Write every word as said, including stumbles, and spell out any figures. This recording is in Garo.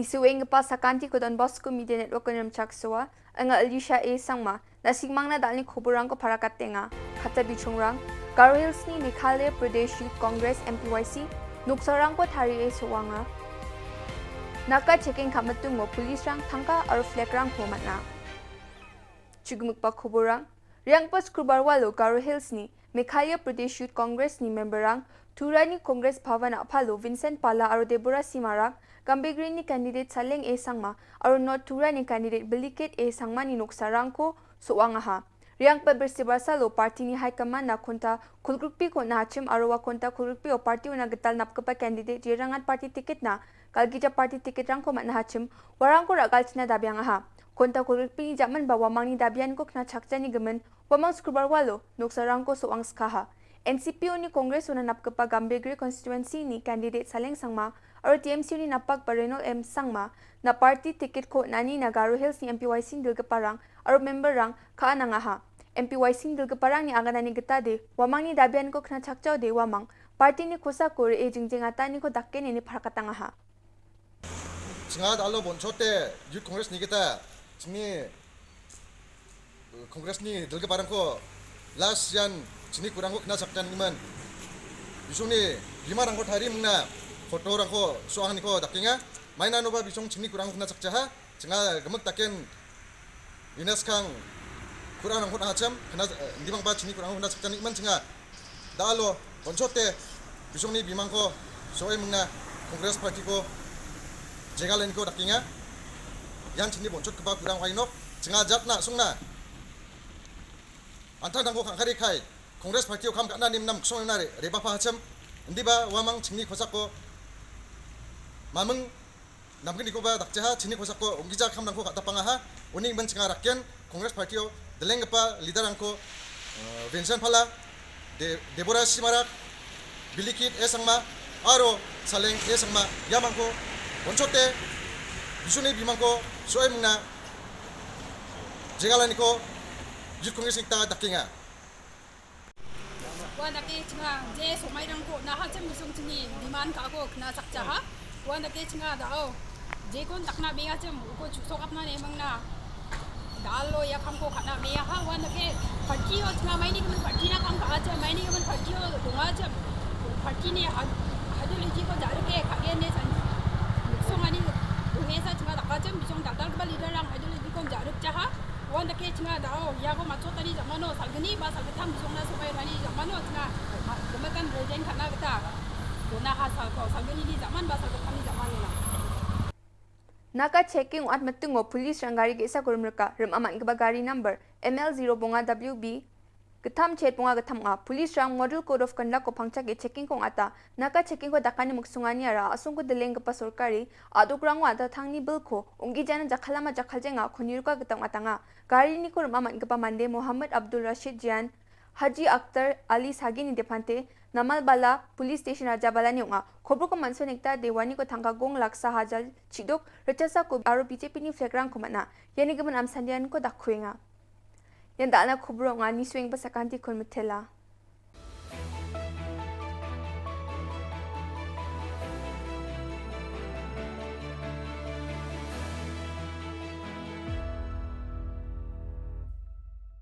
Nisuenggipa sakantiko Don Bosco Media Network-o rimchaksoa, anga Alicia A Sangma, nasimangna dalni koborangko parakatenga. Kata bichongrang, Garo Hills-ni Meghalaya Pradesh Youth Congress, M P Y C, noksarangko tarie so·anga. Naka checking ka·mitingo police-rang tangka aro flag-rangko man·a. Chigimikba koborang, rianggipa Sukrobar walo Garo Hills-ni Meghalaya Pradesh Youth Congress-ni member-rang Turani Congress Bhavan a·palo Vincent Pala aro Deborah Simarak Gambegre-ni candidate Saleng A Sangma aro North Turani candidate Bilikit A Sangmani noksarangko so·angaha. Rianggipa Bristibar salo party-ni high command-na konta kolgrikpiko on·achim aro ua konta kolgrikpio party-ona gital napgipa candidate jerangan party ticket-na galgija party ticket-rangko man·achim uarangko ra·galchina dabiangaha. Konta kolgrikpini jaman ba uamangni dabianiko knachakjani gimin uamang Sukrobar walo noksarangko so·angskaha. N C P-oni Congress-ona napgipa Gambegre constituency-ni candidate Saleng Sangma aro T M C-oni napgipa Renol M Sangma na party ticket-ko on·ani na Garo Hills-ni M P Y C-ni dilgiparang aro member-rang ka·a nangaha. M P Y C-ni dilgiparangni aganani gitade uamangni dabianiko knachakjaode uamang party-ni kosako re·e jingjengataniko dakgen ine parakatangaha. Chinga dalo bonchote Youth Congress-ni gita chingni, eh, Congress-ni dilgiparangko last ian chini kurangko knachakjaniman. Bisongni bimarangko tarimingna photo-rangko so·aniko dakenga. Mainanoba bisong chini kurangko knachakjaha. Chinga gimik daken Ines kang kurang rangkot angacham, kena, eh, indi bangba chini kurang rangkot angacham, chani iman chinga. Da alo, bonchote, bisongni bimangko, soe mingna, Congress Party ko, jegalenko dakinga. Yan chini bonchot kepa kurang wainok, chinga jatna, sungna. Antang dangko kangkari kai, Congress Party o kam kana nim nam ksong na re, reba pa hacham, indi ba wamang chini kosako, mameng, namgnikoba dakjaha, chini kosako ong·gija kamrangko ka·tapangaha, uni imin chinga rakken, Congress Party-o dilenggipa leader-rangko, eh, Vincent Pala, De-, Deborah Simarak, Bilikit A Sangma, aro Saleng A Sangma, iamangko bonchote, bisuni bimangko soe mingna, jegalaniko Youth Congress-ni gita dakenga. Uandake chinga je somairangko nahachim bisong chingni demand ka·ako knachakjaha. Uandake chinga da·o jekon dakna mengachim uko chusokapna nemangna da·alo ia kamko ka·na mengaha. Uandake party-o chinga maini gimin party-na kam ka·achim, maini gimin party-o dongachim. Party-ni ad-, ideology-ko ja·rike ka·gen ine san-, miksongani dongesa chinga dakachim bisong dal·dalgipa leader-rang ideology-kon ja·rikjaha. Uandake chinga da·o, iako matchotani jamano, salgni ba salgittam bisongna somairani jamano chinga, ha, gimikan resign ka·na gita donaha salko, salgnini jaman ba salgittamni jaman ong·a. Naka checking ong·atmitingo police-rang gari ge·sako rimrika, rim·a man·gipa gari number M L zero bonga W B gittam chet bonga gittam ong·a. Police-rang Model Code of Conduct-ko pangchake checking-ko ong·ata. Naka checking-ko dakani miksongani ara a·songko dilenggipa sorkari a·dokrango a·datangni bilko ong·gijana jakkalama jakkaljenga koniroka gita ong·atanga. Gariniko rim·a man·gipa mande Mohammad Abdul Rashid Jian, Haji Akhtar Ali Sagini Depante, Namalbala Police Station Rajabalani ong·a. Kobriko man·soni gita dewaniko tangka gong laksa hajal chidok ritchasako aro B J P-ni flag-rangko man·a. Iani gimin amsandianiko dakkuenga. Ian dal·na kobor ong·a, nisuenggipa sakantikon mitela.